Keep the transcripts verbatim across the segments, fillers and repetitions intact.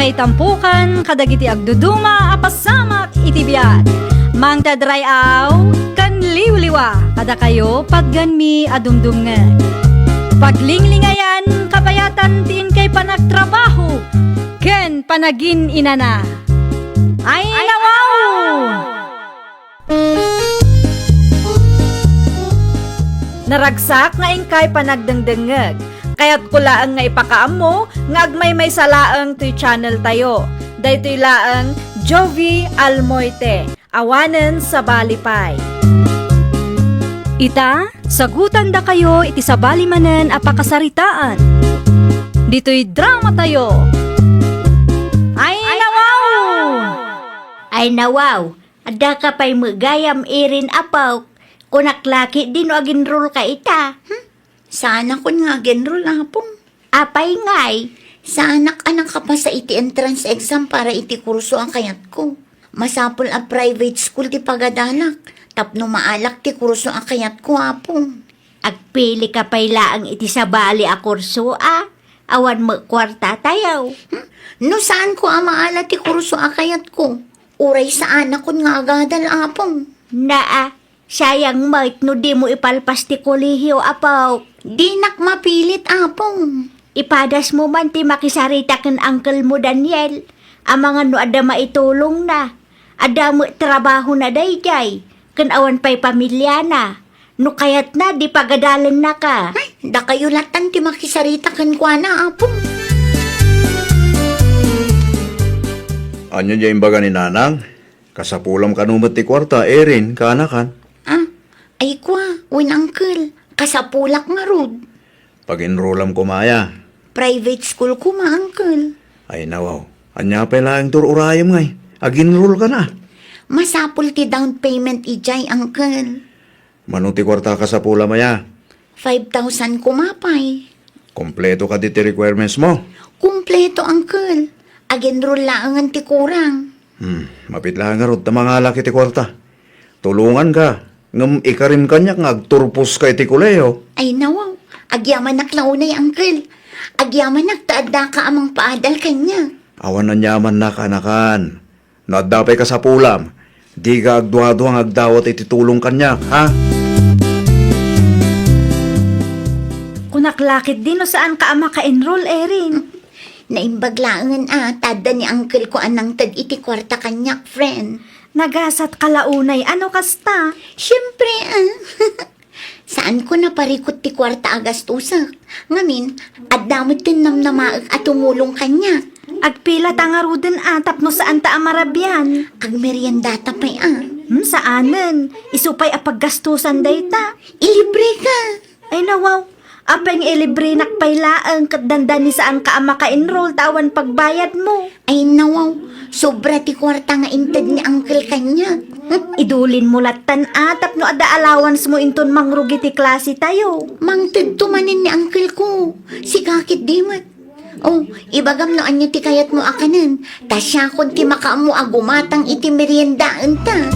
Ay tampukan kadagiti agduduma a pasamak iti biag. Mangted ray-aw ken liwliwa kadakayo patgenmi a dumdumngeg. Paglinglingayan, kabayatan ti inkay panagtrabaho ken panagin-inana. Ay, nawaw! Naragsak nga inkay panagdengdengngeg. Kayatko laeng nga ipakaammo nga agmaymaysa laeng toy channel tayo. Daytoy laeng Jovi Almoite, awanen sabali pay. Ita, sagutandakayo iti sabali manen a pakasaritaan. Ditoy drama tayo. Ay, nawaw! Ay, nawaw! Addaka pay met gayam, Erin, apok. Kunak la ketdi no agenrol ka ita. Hmm? Saanakon nga agenrol, apong. Apay ngay? Saanak a nakapasa iti entrance exam para iti kurso a kayatko. Masapul a private school ti pagadalak tapno maalak ti kurso a kayatko, apong. Agpili ka pay laeng iti sabali a kurso a awan met kuarta tayo. Hmm? No saanko a maala ti kurso a kayatko, uray saanakon nga agadal, apong. Naa, sayang met no dimo ipalpas ti kolehio, apok. Dinak mapilit, apong. Ipadasmo man ti makisarita ken unclemo, Daniel. Amangan no adda maitulongna. Adda met trabahona daydiay, ken awan pay pamiliana. No kayatna, di pagadalennaka. Ay, dakayo lattan ti makisarita kenkuana, apong. Ania diay imbaga ni Nanang? Kasapulam kano met ti kuarta, Erin, kaanakan? Ah, ay kua, wen, uncle. Kasapulak ngarud. Pagenrolam koma aya? Private school koma, uncle. Ay, nawaw. Ania pay laeng ti ur-urayem ngay? Agenrol ka na. Masapul ti down payment idiay, uncle. Mano ti kuarta a kasapulam aya? Five thousand koma pay. Kompleto kadi ti requirements mo? Kompleto, uncle. Agenrol laengen ti kurang. Hmm, mabiit laeng ngarud ta mangalak iti kuarta. Tulonganka, ngem ikarim kaniak nga agturposka iti kolehiyo. Ay, nawaw. Agyamanak la unay, uncle. Agyamanak ta addaka a mangpaadal kaniak. Awan aniamanna, kaanakan. No adda pay kasapulam, dika agduadua nga agdawat iti tulong kaniak, ha? Kunak la ketdi no saanka a maka-enroll, Erin. Naimbag laengen a ta adda ni uncle ko a nangted iti kuarta kaniak, friend. Nagasatka la unay a no kasta. Siempre, ah. Saanko naparikut ti kuarta a gastusak. Ngamin, adda met ti namnamaek a tumulong kaniak. Agpilata ngaruden a tapno saanta a marabian? Agmeriendata pay a. Hmm, saanen. Isu pay a paggastusan dayta. Ilibreka. Ay, nawaw. Apay nga ilibrenak pay laeng ket dandani saanka a maka-enroll ta awan pagbayadmo? Ay, nawaw. Sobra ti kuarta nga inted ni uncle kaniak. Idulinmo lattan a tapno adda allowancemo inton mangrugi ti klase tayo. Mangtedto manen ni uncle ko. Sika ketdi met. Oh, ibagam no ania ti kayatmo a kanen. Ta siakon ti makaammo a gumatang iti meriendaenta.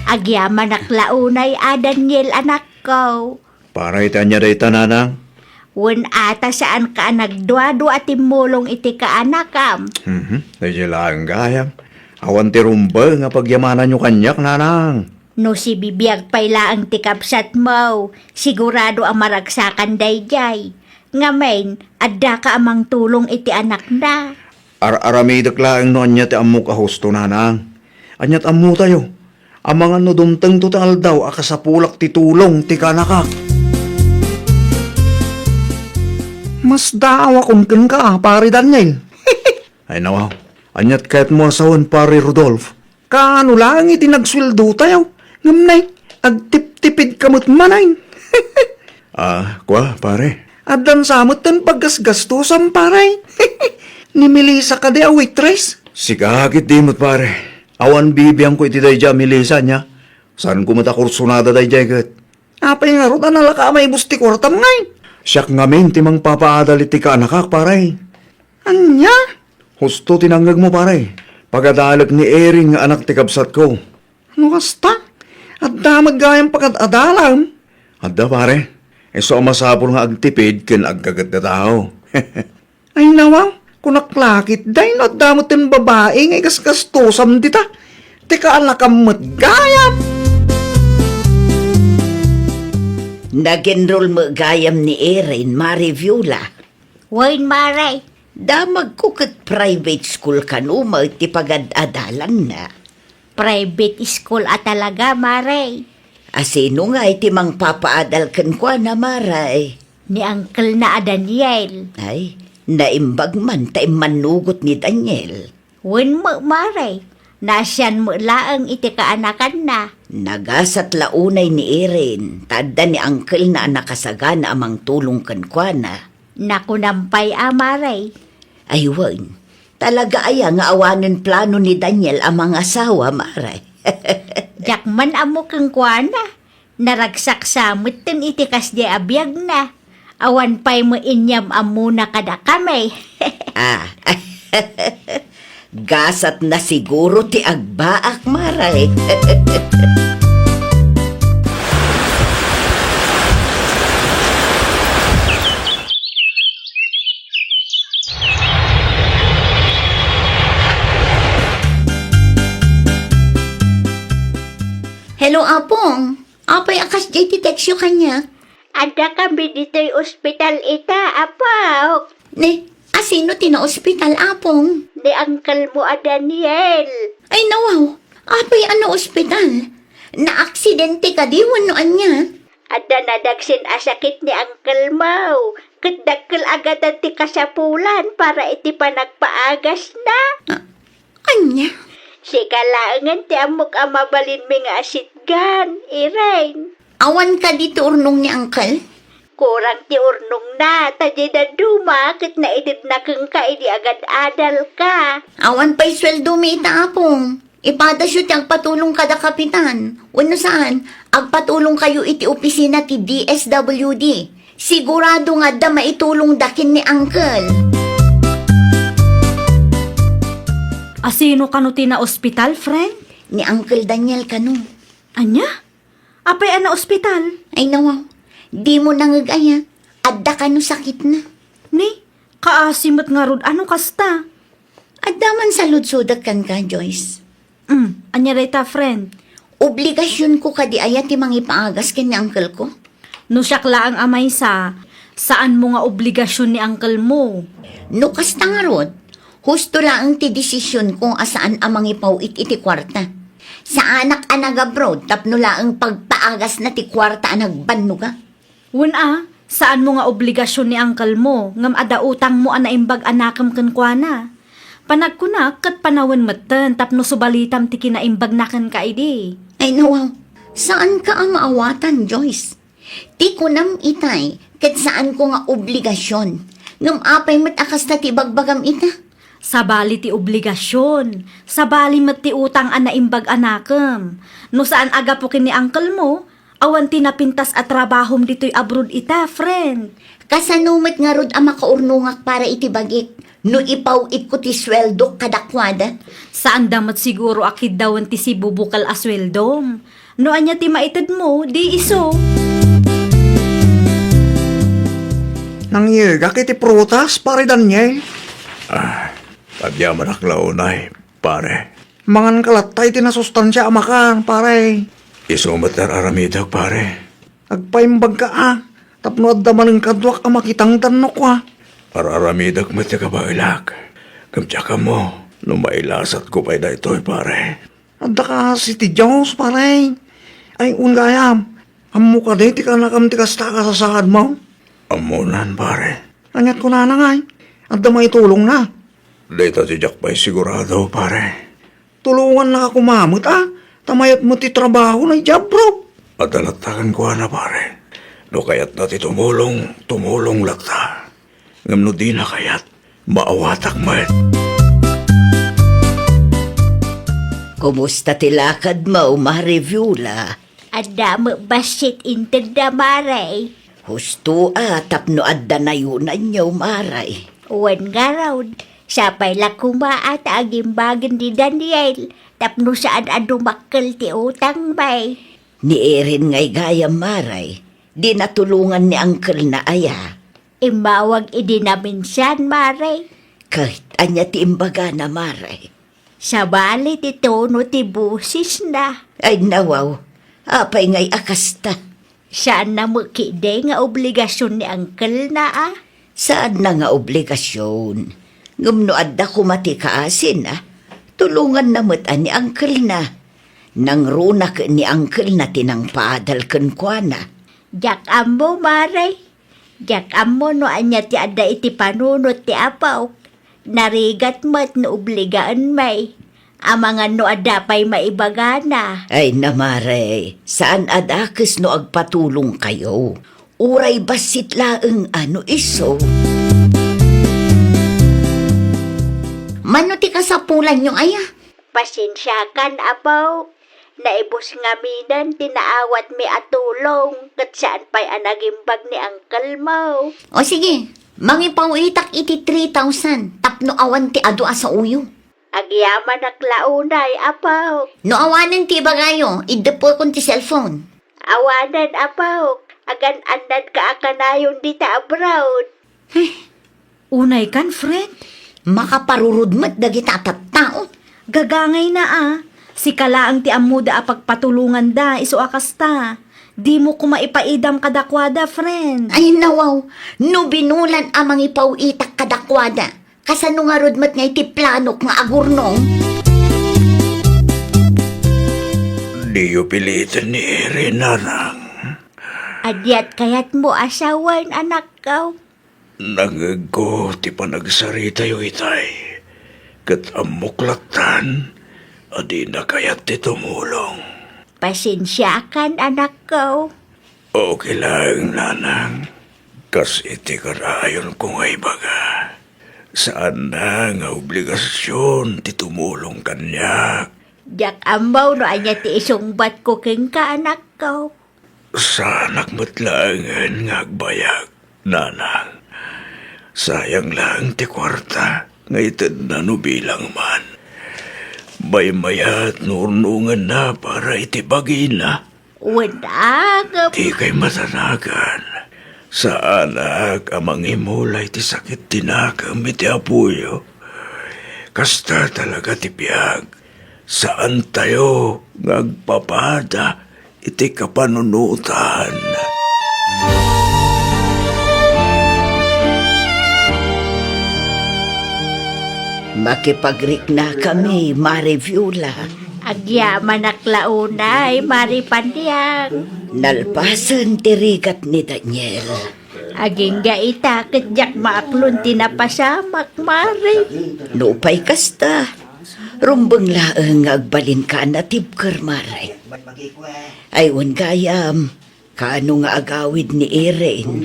Agyamanak la unay a, Daniel, anakko. Para iti ania dayta, nanang? Wen a ta saanka a nagduadua a timmulong iti kaanakam. Mhm. Daydiay laeng gayam. Awan ti rumbeng a pagyamananyo kaniak, nanang. No sibibiag pay laeng ti kabsatmo, sigurado a maragsakan daydiay. Ngamin, addaka a mangtulong iti anakna. Ar-aramidek laeng no ania ti ammok a husto, nanang. Aniat ammotayo? Amangan no dumtengto ti aldaw a kasapulak ti tulong ti kanakak. Masdaawakon kenka, Pare Daniel. Ay, nawaw. Aniat kayatmo a sawen, Pare Rodolf? Kaano laeng iti nagsueldotayo? Ngem nay, agtiptipidka met manen. Ah, kua, pare? Addan sa met ten paggasgastosan, pare. Ni Melissa kadi a waitress? Sika ketdi met, pare. Awan bibiangko iti daydiay a Melissa, nia? Saanko met a kursonada daydiay ket. Apay ngarud a nalaka a maibus ti kuartam ngay? Siak ngamin ti mangpapaadal iti kaanakak, pare. Ania? Husto ti nangngegmo, pare. Pagadalek ni Erin nga anak ti kabsatko. No kasta, adda met gayam pagad-adalam. Adda, pare. Isu a masapul nga agtipid ken aggaget a tao. Ay, nawaw, kunak lakit, dayno adda met ten babai nga igasgastusam dita. Ti kaanakam met gayam. Nag-enroll met gayam ni Erin, Mare Viola. Wen, Mare. Damagko ket private school kano met ti pagad-adalanna. Private school a talaga, Mare. A sino ngay ti mangpapaadal kenkuana, Mare? Ni uncle-na a Daniel. Ay, naimbag man ta immannugot ni Daniel. Wen met, Mare. Naasian met laeng iti kaanakanna. Nagasat la unay ni Erin, ta adda ni uncle-na a nakasagana a mangtulong kenkuana. Nakunam pay a, Mare. Ay wen, talaga aya nga awanen plano ni Daniel a mangasawa, Mare? Diak man ammo kenkuana. Naragsak sa metten iti kasdiay a biagna. Awan pay met inyam-ammona kadakami. Ah, gasatna siguro ti agbaak, Mare. Hello, Apong. Apay a kasdiay ti textyo kaniak? Adda kami ditoy ospital ita, Apok. Ne, a sino ti naospital, Apong? Ni uncle mo a Daniel. Ay, nawaw. Apay a naospital? Naaksidente kadi wenno ania? Adda nadagsen a sakit ni uncle mo, ket dakkel a gadan ti kasapulan para iti panagpaagasna. Ah, ania? Sika laengen ti ammok a mabalinmi nga asitgan, Irene. Awan kadi ti urnong ni uncle? Kurang ti urnongna, ta diay dadduma ket naitedna kenka idi agad-adalka. Awan pay sueldomi ita, Apong. Ipadasyo ti agpatulong kada kapitan. Wenno saan, agpatulong kayo iti opisina ti D S W D. Sigurado nga adda maitulongda ken ni uncle. A sino kano ti naospital, friend? Ni Uncle Daniel kano. Ania? Apay a naospital? Ay, nawaw. Dimo nangeg aya. Adda kano sakitna. Ni, kaasi met ngarud a no kasta. Adda man saludsodek kenka, Joyce. Mm, ania dayta, friend? Obligasionko kadi aya ti mangipaagas ken ni uncle ko? No siak laeng a maysa, saanmo nga obligasion ni uncle mo. No kasta ngarud, husto laeng ti desisionko a saan a mangipaw-it iti kuarta. Saanak a nag-abroad tapno laeng pagpaagasna ti kuarta a nagbannoga. Wen a, saanmo nga obligasion ni uncle mo, ngem adda utangmo a naimbag a nakem kenkuana. Panagkunak ket panawen metten tapno subalitam ti kinaimbagna kenka idi. Ay, nawaw, saanka a maawatan, Joyce. Ti kunam itay, ket saanko nga obligasion. Ngem apay met a kasta ti ibagbagam ita? Sabali ti obligasion, sabali met ti utang a naimbag a nakem. No saan a gapu ken ni uncle mo, awan ti napintas a trabahom ditoy abroad ita, friend. Kasano met ngarud a makaurnongak para iti bagik no ipaw-itko ti sueldok kadakuada? Saanda met siguro a kiddawen ti sibubukel a sueldom. No ania ti maitedmo, di isu. Nangyegak iti prutas, Pare Daniel. Ah, agyamanak la unay, pare. Manganka latta iti nasustansia a makan, pare. Isu met ti ar-aramidek, pare. Agpaimbagka a, tapno adda manen kaduak a makitangdan no kua. Ar-aramidek met ti kabaelak. Ngem diak ammo no mailasatko pay daytoy, pare. Adda kaasi ti Dios, pare. Ay, wen gayam, ammo kadi ti kaanakam ti kasta a kasasaadmo? Ammonan, pare. Aniat kunana ngay? Adda maitulongna? Dayta ti diak pay sigurado, pare. Tulongannaka koma met a, ta mayat met ti trabahona idiay abroad. Adda latta kenkuana, pare. No kayatna ti tumulong, tumulong latta. Ngem no dina kayat, maawatak met. Kumusta ti lakadmo, Mare Viola? Adda met bassit intedda, Mare. Husto a tapno adda nayonanyo, Mare. Wen ngarud, sapay la koma a ta agimbagen ni Daniel tapno saan a dumakkel ti utangmi. Ni Erin ngay gayam, Mare, di natulongan ni uncle-na aya? Immawag idi naminsan, Mare. Ket ania ti imbagana, Mare? Sabali ti tono ti bosesna. Ay, nawaw. Apay ngay a kasta? Saanna met ketdi nga obligasion ni uncle-na, a? Saanna nga obligasion. Ngem no adda koma ti kaasina, tulonganna met a ni uncle-na. Nangruna ket ni uncle-na ti nangpaadal kenkuana. Diak ammo, Mare. Diak ammo no ania ti adda iti panunot ti apok. Narigat met no obligaenmi. Amangan no adda pay maibagana. Ay, na, Mare, saan a dakes no agpatulongkayo. Uray bassit laeng a no isu. Mano ti kasapulanyo, aya? Pasensiakan, apok. Naibus ngaminen ti naawatmi a tulong, ket saan pay a nagimbag ni uncle-mo. O sige, mangipaw-itak iti three thousand tapno awan ti adu a saoyo. Agyamanak la unay, apok. No awanen ti ibagayo, iddepekon ti cellphone. Awanen, apok. Agan-annadka a kanayon dita abroad. Unay kan, friend? Makaparurod met dagita a tattao. Gagangayna a. Sika laeng ti ammoda a pagpatulonganda, isu a kasta. Dimo koma ipaidam kadakuada, friend. Ay, nawaw. No binulan a mangipaw-itak kadakuada, kasano ngarud met nga iti planok nga agurnong? Diyo piliten ni Iri, nanang. Adiat kayatmo a sawen, anakko? Nangngegko ti panagsaritayo itay, ket ammok lattan a dina kayat ti tumulong. Pasensiakan, anakko. Okay laeng, nanang. Kas iti karayonko nga ibaga, saanna nga obligasion ti tumulong kaniak. Diak ammo no ania ti isungbatko kenka, anakko. Saanak met laengen nga agbayag, nanang. Sayang laeng ti kuarta nga itedna no bilang man. Maymayat no urnongenna para iti bagina. Wen, a, ngem Dikay matanagan. Saanak a mangimulay ti sakit ti nakem iti apoyo. Kasta talaga ti biag. Saantayo nga agpapada iti kapanunotan. Makipagriknakami, Mare Viola. Agyamanak la unay, Mare Paniang. Nalpasen ti rigat ni Daniel. Agingga ita ket diak maaklon ti napasamak, Mare. Nupay kasta, rumbeng laeng nga agbalinka a natibker, Mare. Ay, wen gayam, kaano nga agawid ni Irene?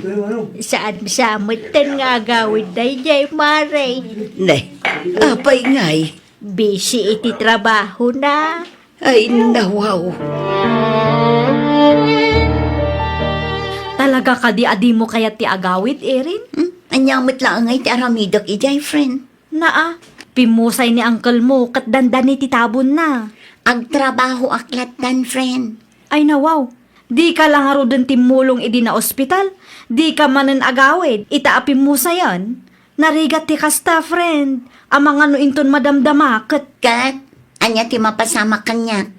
Saan sa metten nga agawid daydiay, Mare. Ne, apay ngay? Busy iti trabahona. Ay, nawaw. Talaga kadi a dimo kayat ti agawid, Irene? Hmm? Ania met laeng ngay ti aramidek idiay, friend? Naa, pimmusay ni uncle-mo ket dandani ti tabonna. Agtrabahoak lattan, friend. Ay, nawaw. Dika la ngaruden timmulong idi naospital? Dika manen agawid ita a pimmusayen? Narigat ti kasta, friend. Amangan no inton madamdama ket Ket, ania ti mapasamak kaniak?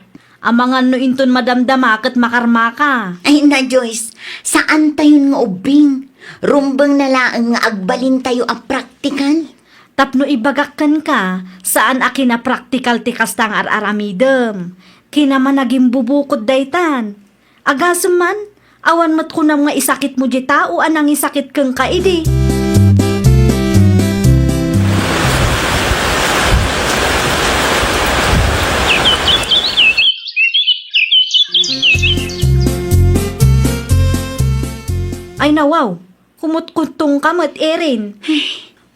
Amangan no inton madamdama ket makarmaka. Ay na, Joyce, saantayon nga ubbing. Rumbeng na laeng nga agbalintayo a praktikal. Tapno ibagak kenka, saan a kinapraktikal ti kasta nga ar-aramidem. Kinamanagimbubukud daytan. Agasem man, awan met kunam nga isakitmo diay tao a nangisakit kenka idi. Ay, nawaw, kumutkuttongka met, Erin. Ay,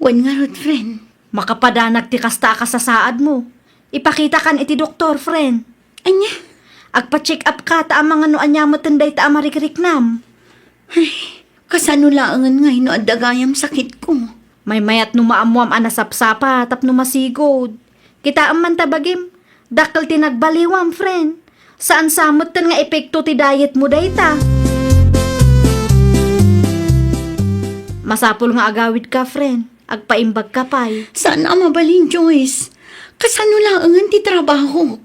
wen ngarud, friend. Makapadanag ti kasta a kasasaadmo. Ipakitakan iti doktor, friend. Ania? Agpa-check up ka ta amangan no ania metten dayta a marikriknam. Ay, kasano laengen ngay no adda gayam sakitko? Maymayat no maammoam a nasapsapa tapno masigud. Kitaem man ta bagim, dakkel ti nagbaliwam, friend. Saan sa metten nga epekto ti dietmo dayta. Masapul nga agawidka, friend. Agpaimbagka pay. Saan a mabalin, Joyce. Kasano laengen ti trabahok?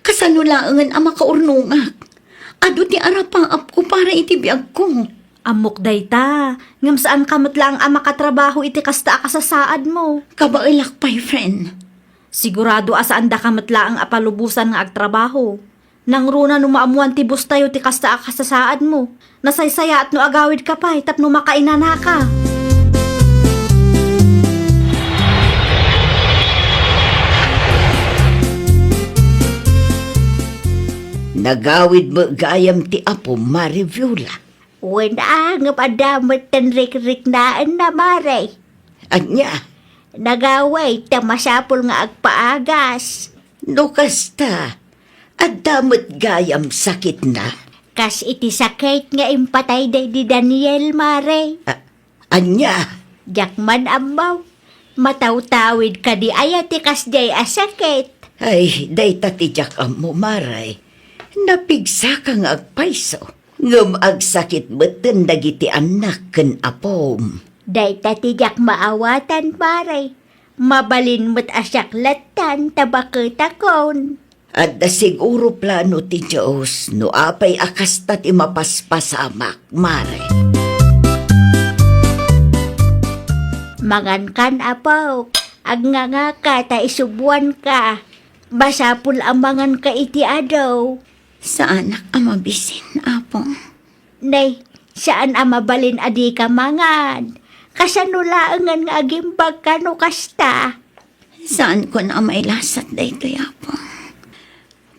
Kasano laengen a makaurnongak? Adu ti arapaapko para iti biagko. Ammok dayta, ngem saanka met laeng a makatrabaho iti kasta a kasasaadmo. Kabaelak pay, friend. Sigurado a saandaka met laeng a palubosan nga agtrabaho. Nangruna no maammoan ti boss tayo ti kasta a kasasaadmo. Nasaysayaat no agawidka pay tapno makainanaka. Nagawid met gayam ti apom, Mare Viola. Wen a, ngem adda met ti rikriknaenna, Mare. Ania? Nagaway ta masapul nga agpaagas. No kasta, adda met gayam sakitna? Kas iti sakit nga impatay daydi Daniel, Mare. A-, ania? Diak man ammo. Matawtawid kadi aya ti kasdiay a sakit? Ay, dayta ti diak ammo, Mare. Napigsaka nga agpayso. Ngem agsakit metten dagiti annak ken apom. Dayta ti diak maawatan, Mare. Mabalin met a siak lattan ta baketakon. Adda siguro plano ti Dios no apay a kasta ti mapaspasamak, Mare. Mangankan, apo. Agngangaka ta isubuanka. Masapul a manganka iti adu. Saanak a mabisin, Apo. Nay, saan a mabalin a dika mangan. Kasano laengen nga agimbagka no kasta? Saankon a mailasat daytoy, Apo.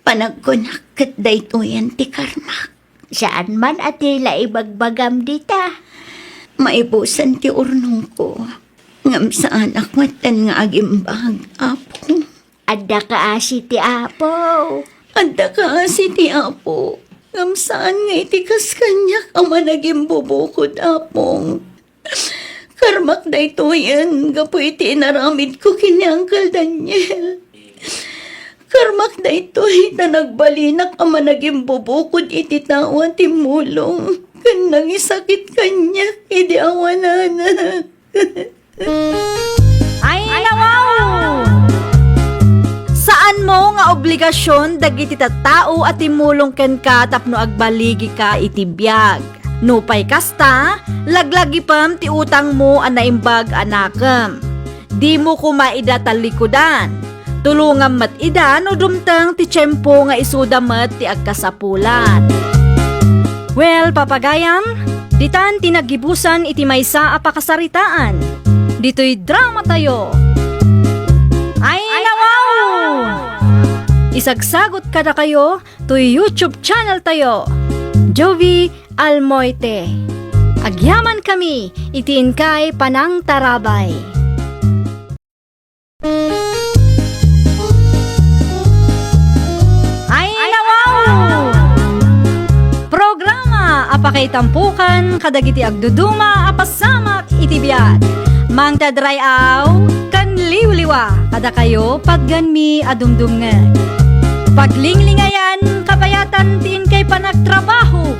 Panagkunak ket daytoyen ti karmak. Saan man a ti la ibagbagam dita. Maibusen ti urnongko. Ngem saanak metten nga agimbag, Apo. Adda kaasi ti Apo. Adda kaasi ti Apo. Ngem saan nga iti kas kaniak a managimbubukod, Apong. Karmak daytoyen gapu iti inaramidko ken ni Uncle Daniel. Karmak daytoy ta nagbalinak a managimbubukod iti tao a timmulong ken nangisakit kaniak idi awananak. Ay, nawaw! Saanmo nga obligasion dagiti tattao a timmulong kenka tapno agbaligika iti biag. Nupay kasta, laglagipem ti utangmo a naimbag a nakem. Dimo koma ida tallikudan. Tulongam met ida no dumteng ti tiempo nga isuda met ti agkasapulan. Well, papagayam, ditan ti naggibusan iti maysa a pakasaritaan. Ditoy drama tayo. Ay, nawaw! Isagsagot kadakayo toy YouTube channel tayo, Jovi Almoite. Agyaman kami iti inkay panangtarabay. Ay, nawaw! Programa a pakaitampukan kadagiti agduduma a pasamak iti biag. Mangted ray-aw ken liwliwa kadakayo patgenmi a dumdumngeg. Paglinglingayan kabayatan ti inkay panagtrabaho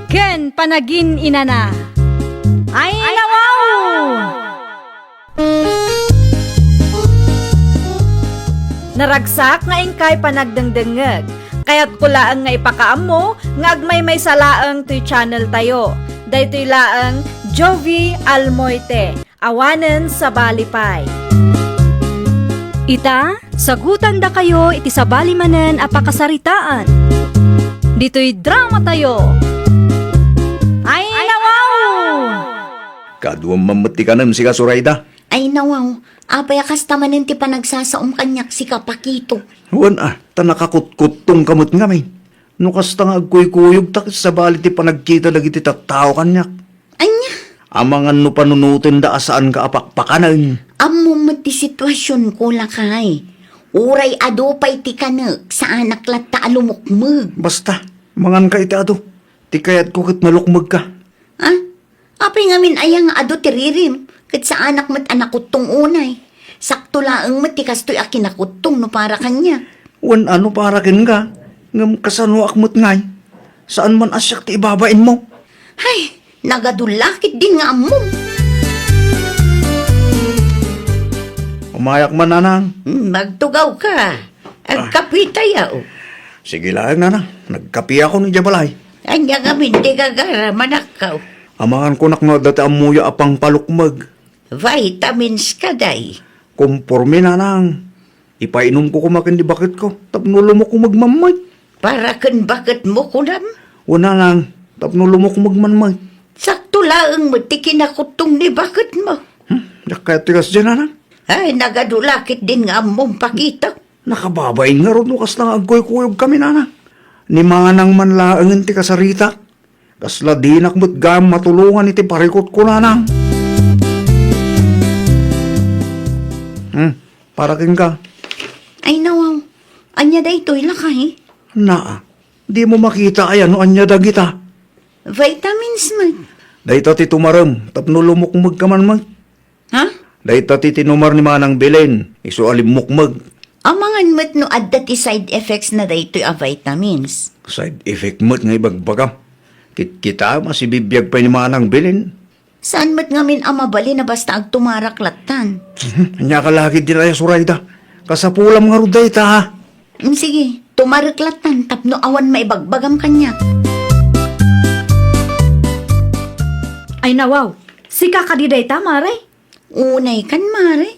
ken panagin-inana. Ay, nawaw! Naragsak nga inkay panagdengdengngeg. Kayatko laeng nga ipakaammo nga agmaymaysa laeng toy channel tayo. Daytoy laeng Jovi Almoite, awanen sabali pay. Ita, sagutandakayo iti sabali manen a pakasaritaan. Ditoy drama tayo. Ay, nawaw! Kaduam man met ti kanem, sika, Zoraida. Ay, nawaw, apay a kasta manen ti panagsasaom kaniak, sika, Pakito? Wen a, ta nakakutkuttongka met ngamin. No kasta nga agkuykuyogta ket sabali ti panagkita dagiti tattao kaniak. Ania? Amangan no panunotenda a saanka a pakpakanen. Ammom met ti situasionko, lakay. Uray adu pay ti kanek, saanak latta a lumukmeg. Basta, manganka iti adu. Ti kayatko ket nalukmegka. Ha? Apay ngamin aya nga adu ti ririm, ket saanak met a nakuttong unay. Sakto laeng met ti kastoy a kinakuttong no para kaniak. Wen a no para kenka, ngem kasanoak met ngay? Saan man a siak ti ibabainmo? Hay, nagadu la ketdin nga ammom. Umayak man, nanang. Hmm, magtugawka. Agkapitayo. Sige laeng, nanang. Nagkapiakon idiay balay. Ania ngamin ti gagara, manakkaw? Amangan ko nak no adda ti ammoyo a pangpalukmeg. Vitamins kadi. Komporme, nanang. Ipainomko koma ken ni baketko tapno lumukmeg man met. Para ken baketmo, kunam? Wen, nanang, tapno lumukmeg man met. Sakto laeng met ti kinakuttong ni baketmo. Hmm, diak kayat ti kasdiay, nanang. Ay, nagadu la ketdin nga ammom, Pakito. Nakababain ngarud no kasta nga agkuykuyogkami, nanang. Ni manang man laengen ti kasaritak. Kasla dinak met gayam matulongan iti parikutko, nanang. Hmm, para kenka. Ay, nawaw. Ania daytoy, lakay? Naa, dimo makita aya no ania dagita? Vitamins met. Dayta ti tumarem tapno lumukmegka man met. Ha? Dayta ti tinumar ni Manang Belen, isu a limmukmeg. Amangan met no adda ti side effects na daytoy a vitamins. Side effect met nga ibagbagam. Kitkitaem a sibibiag pay ni Manang Belen. Saan met ngamin a mabalin a basta agtumarak lattan? Ania ka lagi di aya, Surayda? Kasapulam ngarud dayta, ha? Mm, sige, tumarek lattan tapno awan maibagbagam kaniak. Ay, nawaw, sika kadi dayta, Mare? Unay kan, Mare.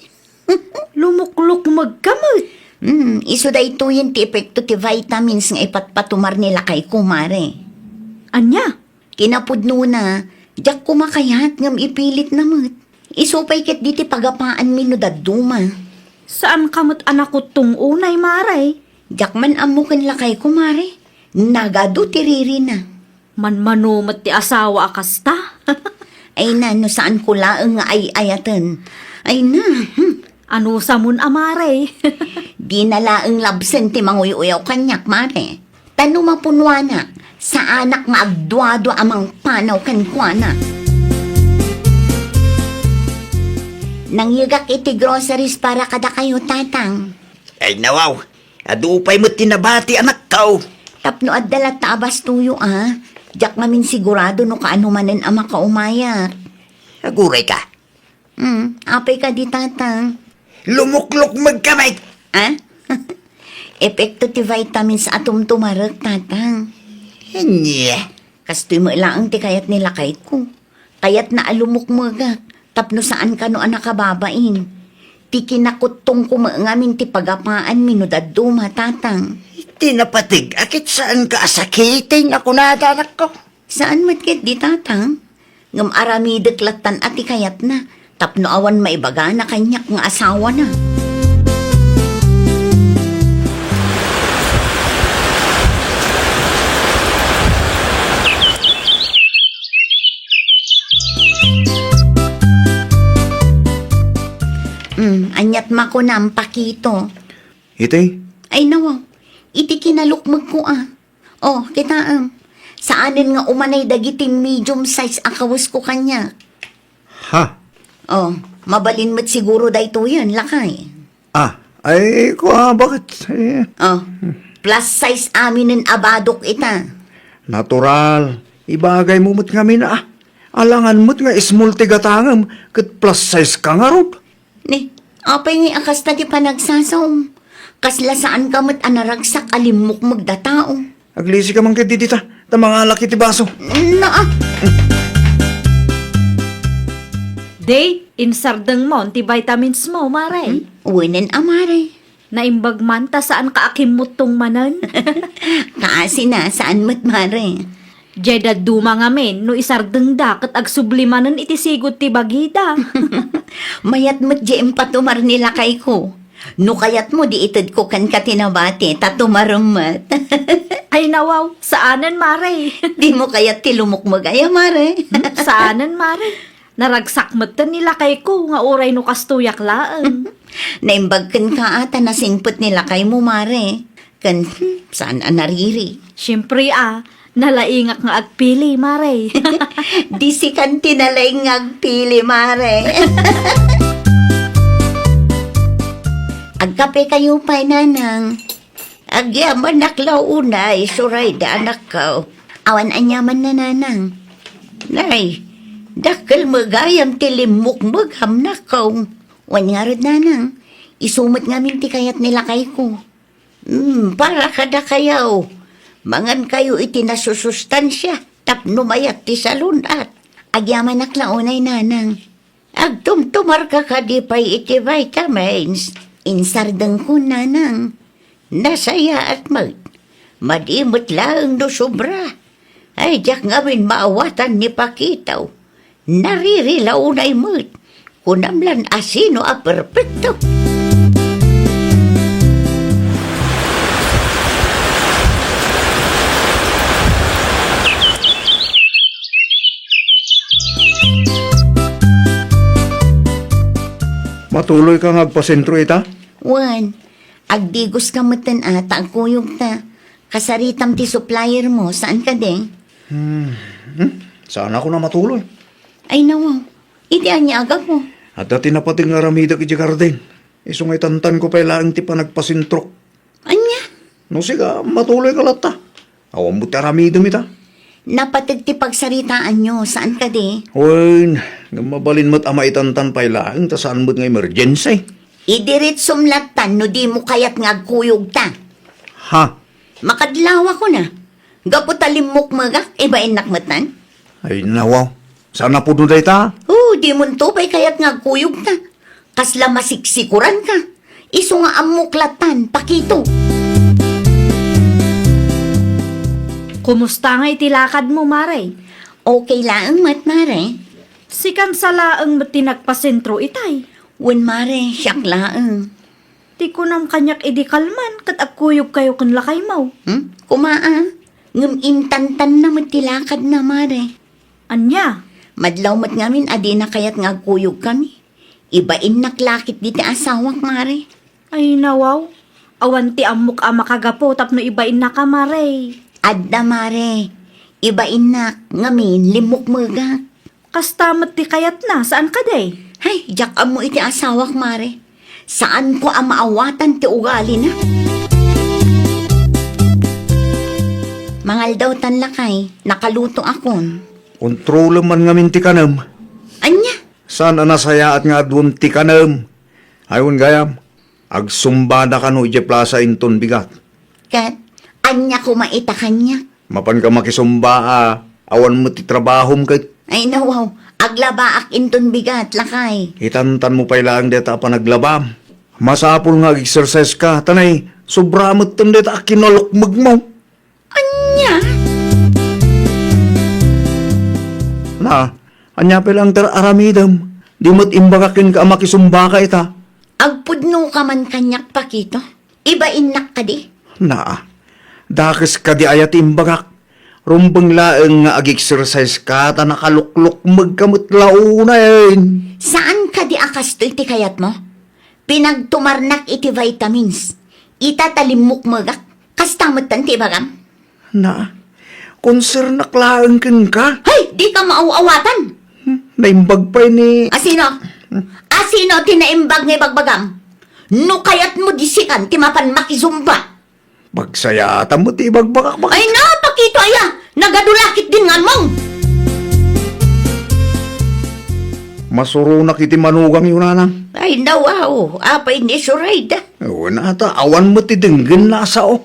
Lumuklukmegka met. Hmm, isu daytoyen ti epekto ti vitamins nga ipatpatumar ni lakayko, Mare. Ania? Kinapudnona, diak koma kayat ngem ipilitna met. Isu pay ketdi ti pagapaanmi no dadduma. Saanka met a nakuttong unay, Mare? Diak man ammo ken lakayko, Mare. Nagadu ti ririna. Manmano met ti asawa a kasta. Ay na, no saanko laeng nga ay-ayaten. Ay na, hmm. Anusamon a, Mare? Dina laeng labsen ti manguy-uyaw kaniak, Mare. Ta no mapunuanak, saanak nga agduadua a mangpanaw kenkuana. Nangyegak iti groceries para kadakayo, Tatang. Ay, nawaw. Adu pay met ti nabati, anakko. Tapno adda latta a bastoyo, a. Diak ngamin sigurado no kaano manen a makaumayak. Aguray ka. Hmm, apay kadi, Tatang? Lumuklukmegka met. A? Epekto ti vitamins a tumtumarek, Tatang. Ania? Kastoy met laeng ti kayat ni lakayko. Kayatna a lumukmegak tapno saan kano a nakababain. Ti kinakuttongko met ngamin ti pagapaanmi no dadduma, Tatang. Iti napateg a ket saanka a sakiten a kunada, anakko. Saan met ketdi, Tatang? Ngem aramidek lattan a ti kayatna tapno awan maibagana kaniak nga asawana. Hmm, aniat makunam, Pakito? Iti? Ay, nawaw. Iti kinalukmegko, a. Oh, kitaem. Saanen nga umanay dagiti medium size a kawesko kaniak. Ha? Oh, mabalin met siguro daytoyen, lakay. Ah, ay, kua, bakit? Eh. Oh, plus size aminen a badok ita. Natural. Ibagaymo met ngamin, a. Alangan met nga small ti gatangem, ket plus size ka ngarud. Ni, apay ngay a kasta ti panagsasaom? Kasla saanka met a naragsak a limmukmeg a tao. Aglisika man ketdi dita, ta mangalak iti baso. Naa. Day, insardengmon ti vitamins mo, Mare? Hmm? Wenen a, Mare. Naimbag man ta saanka a kimmuttong manen? Kaasina, saan met, Mare. Diay dadduma ngamin, no isardengda ket agsubli manen iti sigud ti bagida. Mayat met diay impatumar ni lakayko. No kayatmo, di itedko kenka ti nabati, ta tumarem met. Ay, nawaw, saanen, Mare. Dimo kayat ti lumukmeg aya, Mare? Hmm, saanen, Mare. Naragsak metten ni lakayko nga uray no kastoyak laeng. Naimbag kenka a ta nasingpet ni lakaymo, Mare. Ken, hmm, saan a nariri. Siempre a, nalaingak nga agpili, Mare. Di sikan ti nalaing nga agpili, Mare. Agkape kayo pay, Nanang. Agyamanak la unay, Surayda, anakko. Awan aniamanna, Nanang. Nay, dakkel met gayam ti limmukmegam, anakko. Wen ngarud, Nanang, Isu met ngamin ti kayat ni lakayko. Hmm, para kadakayo, mangankayo iti nasusustansia tapno mayat ti salun-at. Agyamanak la unay, Nanang. Agtumtumarka kadi pay iti vitamins? Insardengko, Nanang. Nasayaat met. Madi met laeng no sobra. Ay, diak ngamin maawatan ni Pakito. Naririlaw unay met. Kunam lan a sino a perpekto. Matuloy ka nga agpasentro ita? Wen, agdigos ka metten a ta agkuyog ta. Kasaritam ti supplier mo, saan kadi? Hmm, hmm? Saan ako na matuloy? Ay, nawaw. Iti ania a gapu? Adda ti napateg nga aramidek iti garden. Isu nga itantanko pay laeng ti panagpasentrok. Ania? No sika, matuloy ka latta. Awan mo ti aramidem ita. Napateg ti pagsaritaanyo, saan kadi? Wen, ngem mabalin met a maitantan pay laeng ta saan met nga emergency. Idiretsom lattan no dimo kayat nga agkuyog ta. Ha? Makadlaw ako na. Gapu ta limmukmegak, ibainnak metten. Ay, nawaw. Saan a pudno dayta? Oh, dimonto pay kayat nga agkuyog ta. Kasla masiksikuran ka. Isu nga ammok lattan, Pakito. Kumusta nga iti lakad mo, Mare? Okay laeng met, Mare. Sikan sa laeng met ti nagpasentro itay. Wen, Mare, siak laeng. Ti kunam kaniak idi kalman ket agkuyogkayo ken lakaymo. Hmm? Kuma a, ngem intantanna met ti lakadna, Mare. Ania? Madlaw met ngamin a dina kayat nga agkuyogkami. Ibainnak la ketdi ti asawak, Mare. Ay, nawaw. Awan ti ammok a makagapu tapno ibainnaka, Mare. Adda, Mare. Ibainnak, ngamin, limmukmegak. Kasta met ti kayatna, saan kadi? Hay, diak ammo iti asawak, Mare. Saanko a maawatan ti ugalina. Mangaldaw tan lakay, nakaluto akon. Kontrolem man ngamin ti kanem. Ania? Saan a nasayaat nga aduem ti kanem? Ay, wen gayam, agsumbada kano idiay plasa inton bigat. Ket, ania koma ita kaniak? Mapanka makisumba a awan met ti trabahom ket. Ay, nawaw, aglabaak inton bigat, lakay. Itantan mo pay laeng dayta a panaglabam. Masapul nga ag-exercise ka, ta nay, sobra metten dayta a kinalukmeg mo. Ania? Na, ania pay laeng ti aramidem? Di met imbagak kenka a makisumba ka ita. Agpudno ka man kaniak, Pakito. Ibainnak kadi? Naa, dakes kadi aya ti imbagak. Rumbeng laeng nga ag-exercise ka ta nakaluklukmeg ka met la unayen. Saan kadi a kastoy ti kayatmo? Pinagtumarnak iti vitamins. Ita ta limmukmegak. Kasta metten ti ibagam? Na, konsernak laeng kenka. Hay, dika maaw-awatan! Hmm, naimbag pay ni... Asino? Asino ti naimbag nga ibagbagam? No kayatmo di sikan ti mapan makisumba. Pagsayatam met ti ibagbagak, bak- Ay na, Pakito aya! Nagadu la ketdin ngarmong! Masuronak iti manugang yo, nanang. Ay, nawaw, apay ni Surayda? Wen, ata, awan met ti denggenna a sao.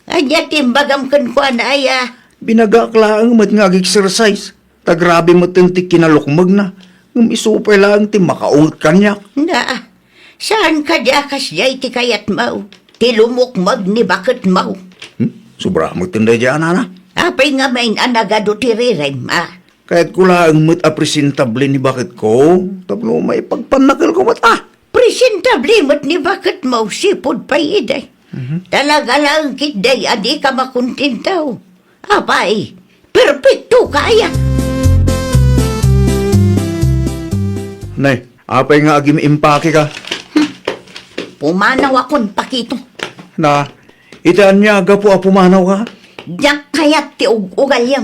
Ania ti imbagam kenkuana aya? Binagaak laeng met nga ag-exercise. Ta grabe metten ti kinalukmegna. Ngem isu pay laeng ti makaunget kaniak. Na, saan kadi a kasdiay ti kayatmo? Ti lumukmeg ni baketmo. Hmm? Sobra metten daydiay a nana. Apay ngamin a nagadu ti ririm, a? Kayatko laeng met a presentable ni baketko. Tapno maipagpannakelko met, a? Presentable met ni baketmo, sipud pay idi. Mhm. Talaga laeng ketdi a dika makontento. Apay, perpekto ka aya. Nay, apay nga agim-impake ka? Hmm. Pumanaw akon, Pakito. Na, iti ania a gapu a pumanaw ka? Diak kayat ti ug-ugaliam.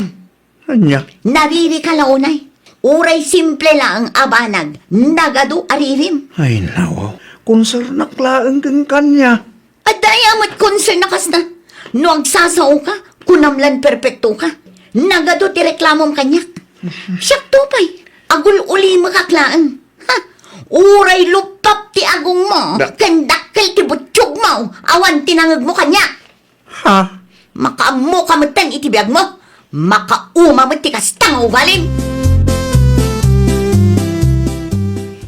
Ania? Nariri ka la unay. Uray simple laeng a banag, nagadu a ririm. Ay, nawaw. Konsernak laeng ken kania. Adda aya met concern a kasta? No agsasao ka, kunam lan perpekto ka. Nagadu ti reklamom kaniak. Siak to pay, agul-ulimekak laeng. Ha? Uray luptop ti agongmo, Da- ken dakkel ti buttiogmo, awan ti nangegmo kaniak. Ha? Makaammoka metten iti biagmo. Makauma met ti kasta nga ugalim.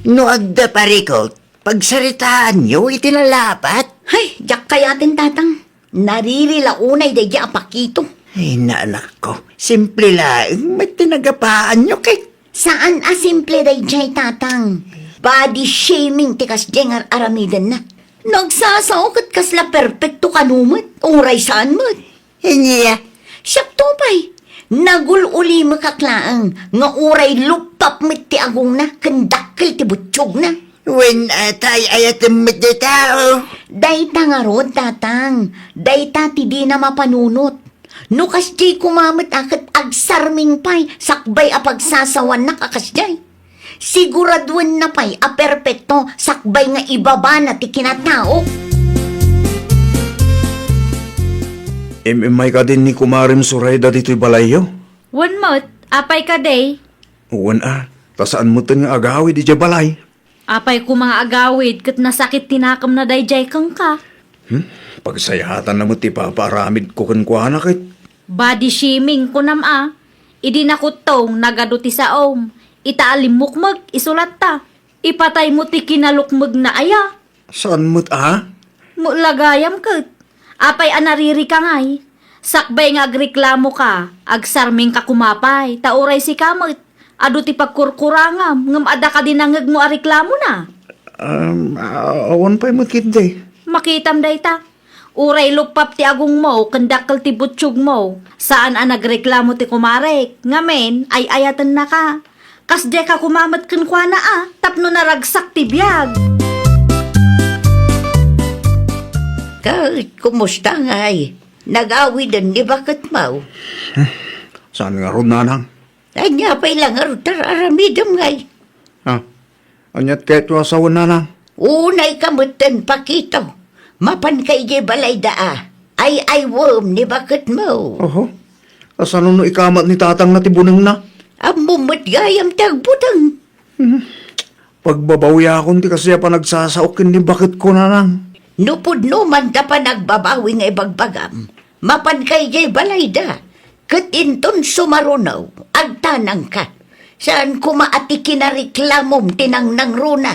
No adda parikut, pagsaritaanyo iti nalapat. Hay, diak kayaten, Tatang. Nariri la unay daydiay a Pakito. Ay, naanakko, simple laeng met ti nagapaanyo ket. Saan a simple daydiay, Tatang. Body shaming ti kasdiay nga ar-aramidenna. Nagsasao ket kasla perpekto kano met, uray saan met. Ania? Siakto pay, nagul-ulimekak laeng nga uray luptop met ti agongna ken dakkel ti buttiogna. Wen, atay, ayatem met dayta, o. Dayta ngarud, Tatang. Dayta ti dina mapanunot. No kasdiay koma met a ket agsarming pay sakbay a pagsasawannak a kasdiay. Siguraduenna pay a perpekto sakbay nga ibabana ti kinatao. Im-immay kadin ni Kumarem Sorayda ditoy balayyo? Wen met, apay kadi? Wen a, ta saan metten nga agawid idiay balay. Apay koma nga agawid ket nasakit ti nakemna daydiay kenka? Hmm? Pagsayatanna met ti ipapaaramidko kenkuana ket. Body shaming, kunam a. Idi nakuttong, nagadu ti saom. Ita a limmukmeg, isu latta. Ipataymo ti kinalukmegna aya? Saan met a? Met la gayam ket. Apay a naririka ngay? Sakbay nga agreklamoka, agsarmingka koma pay, ta uray sika met, adu ti pagkurkurangam, ngem adda kadi nangegmo a reklamona? Um, a-, awan pay met ketdi. Makitam dayta. Uray luptop ti agongmo ken dakkel ti buttiogmo, saan a nagreklamo ti kumarek, ngamin, ay-ayatennaka. Kasdiay ka koma met kenkuana a, tapno naragsak ti biag. Ket, kumusta ngay? Nagawiden ni baketmo? Saan ngarud, nanang? Ania pay la ngarud ti ar-aramidem ngay? Ah, aniat kayat a sawen, nanang? Unayka metten, Pakito. Mapanka idiay balayda a. Ay-aywem ni baketmo. Oho. Kasano no ikamat ni tatangna ti bunengna? Ammom met gayam ti agbuteng. Hmm. Pagbabawiakon ti kasdi a panagsasaok ken ni baketko, nanang. No pudno man ta panagbabawi nga ibagbagam, mapanka idiay balayda, ket inton sumaruno, agtanangka. Saan koma a ti kinareklamom ti nangnangruna.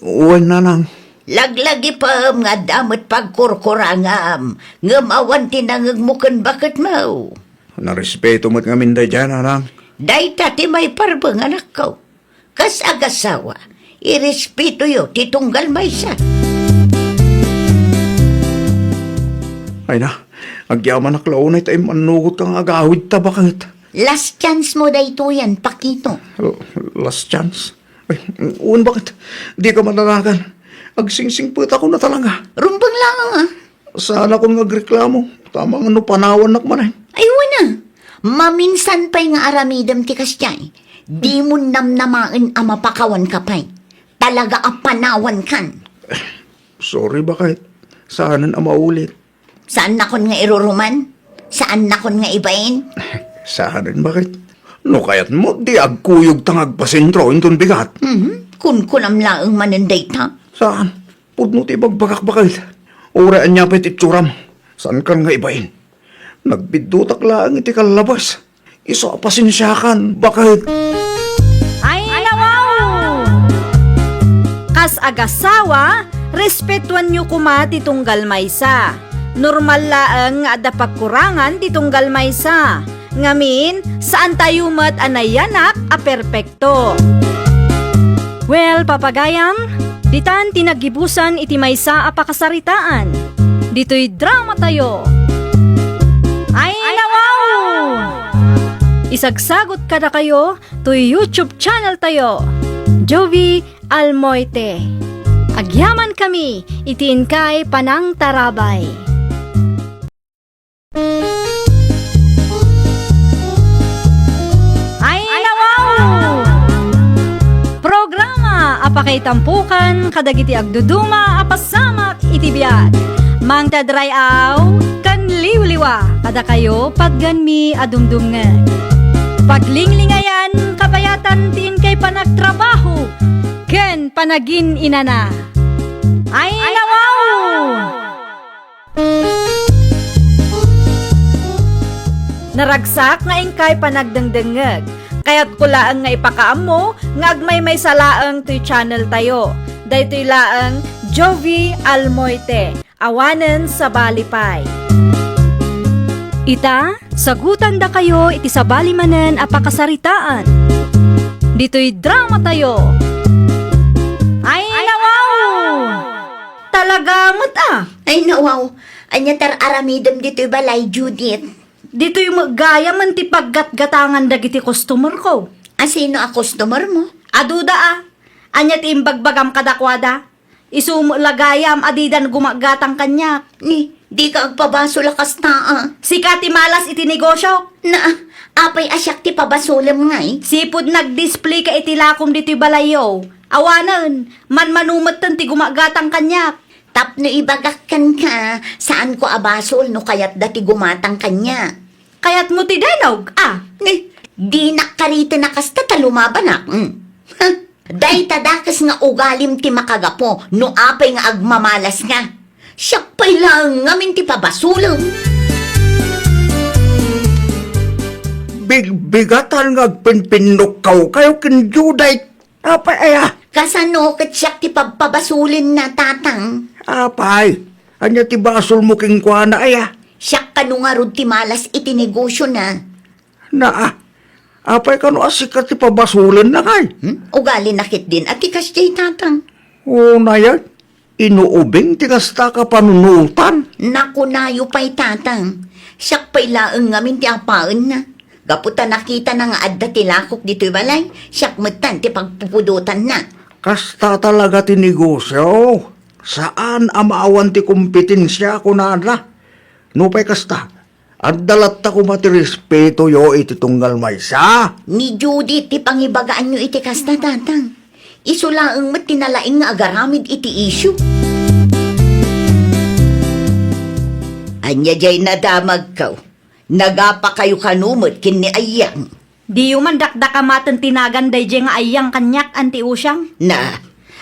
Wen, nanang. Laglagipem nga adda met pagkurkurangam, ngem awan ti nangegmo ken baketmo. Narespeto met ngamin daydiay, nanang. Dayta ti maiparbeng, anakko. Kas agasawa, irespetoyo ti tunggal maysa. Ay na, agyamanak la unay ta immannugotka nga agawidta, baket. Last chance mo daytoyen, Pakito. L-, last chance? Ay, wen, baket. Dika madanagan. Agsingsingpetakon a talaga. Rumbeng laeng, a. Saanakon nga agreklamo, ta amangan no panawannak manen. Ay, wen a. Maminsan pay nga aramidem ti kasdiay, dimon namnamaen a mapakawanka pay. Talaga a panawankan. Sorry, baket. Saanen a maulit. Saannakon nga iruruman? Saannakon nga ibain? Saanen, baket. No kayatmo, di agkuyogta nga agpasentro inton bigat. Mhm. Kunkunam laeng manen dayta. Saan? Pudno ti ibagbagak, baket. Uray ania pay ti itsuram, saankan nga ibain. Nagbiddutak laeng iti kallabas. Isu a pasensiakan, baket. Ay, nawaw! Kas agasawa, respetuanyo koma ti tunggal maysa. Normal laeng nga adda pagkurangan ti tunggal maysa. Ngamin, saantayo met a nayanak a perpekto. Well, papagayam, ditan ti naggibusan iti maysa a pakasaritaan. Ditoy dramatayo. Ay, nawaw! Isagsagot kadakayo toy YouTube channeltayo, Jovie Almoite. Agyamankami iti inkay panangtarabay. Ay, nawaw! Programa a pakaitampokan kadagiti agduduma a pasamak iti biag. Mangted ray-aw ken liwliwa kadakayo, patganmi a dumdumngeg. Paglinglingayan, kabayatan ti inkay panagtrabaho ken panagin-inana. Ay, nawaw! Naragsak nga inkay panagdengdengngeg. Kayatko laeng nga ipakaammo nga agmaymaysa laeng toy channel tayo. Daytoy laeng Jovi Almoite. Awanen sabali pay. Ita, sagutandakayo iti sabali manen a pakasaritaan. Ditoy drama tayo. Ay, nawaw! Talaga met a. Ay, nawaw. Ania ti ar-aramidem ditoy balay, Judith? Ditoy met gayam ti paggatgatangan dagiti customer ko. A, sino a customer mo? Aduda a. Ania ti imbagbagam kadakuada? Isu met la gayam a didan gumagatang kaniak. Ni, dika agpabasol a kasta a. Sika ti malas iti negosio. Na, apay a siak ti pabasolem ngay? Sipud nagdisplay ka iti lakom ditoy balayyo. Awanen, manmano metten ti gumagatang kaniak. Tapno ibagak kenka, saanko a basol no kayatda ti gumatang kaniak. Kayatmo ti denog, a? Ni, dinak kariten a kasta ta lumabanak. Mm. Ha? Dayta dakes nga ugalim ti makagapu no apay nga agmamalas nga. Siak pay laeng ngamin ti pabasolem. Bigbigatan nga agpinpinnukawkayo ken Judith. Apay aya? Kasano ket siak ti pabpabasolenna, Tatang? Apay, ania ti basolmo kenkuana aya? Siak kano ngarud ti malas iti negosiona. Naa, apay kano a sika ti pabasolenna kay? Hmm? Ugalina ketdin a ti kasdiay, Tatang. Unayen, inuubing ti kasta a kapanunotan. Nakunayo pay, Tatang. Siak pay laeng ngamin ti apaenna. Gapu ta nakitana nga adda ti lakok ditoy balay, siak metten ti pagpupudotanna. Kasta talaga ti negosio. Saan a maawan ti kompetensia, kunana. Nupay kasta, adda latta koma ti respetoyo iti tunggal maysa. Ni Judith ti pangibagaanyo iti kasta, Tatang. Isu laeng met ti nalaing nga agaramid iti isyu. Ania diay nadamagko? Nagapakayo kano met ken ni Ayang? Diyo man dakdakamaten ti nagan daydiay nga Ayang kaniak, Anti Usiang? Na,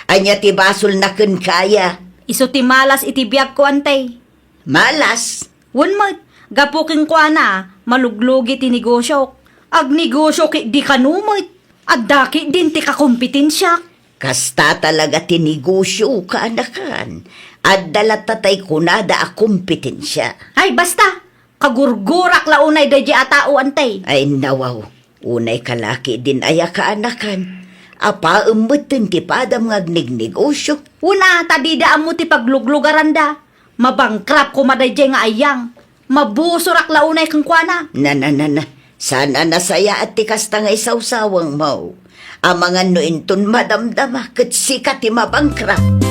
ania ti basolna kenka aya? Isu ti malas iti biagko, Anti. Malas? Wen met, gapu kenkuana, maluglugi ti negosiok. Agnegosiok idi kano met. Adda ketdin ti kakompetensiak. Kasta talaga ti negosio, kaanakan. Adda latta tay kunada a kompetensia. Ay, basta! Kagurgurak la unay daydiay a tao, Anti. Ay, nawaw. Unay ka la ketdin aya, kaanakan. Apaem metten ti padam nga agnegnegosio. Una, ta dida ammo ti pagluglugaranda. Mabankrupt koma daydiay nga Ayang. Mabusorak la unay kenkuana. Na, na, na, na. Saan a nasayaat ti kasta nga isawsawangmo. Amangan no inton madamdama, ket sika ti mabankrupt.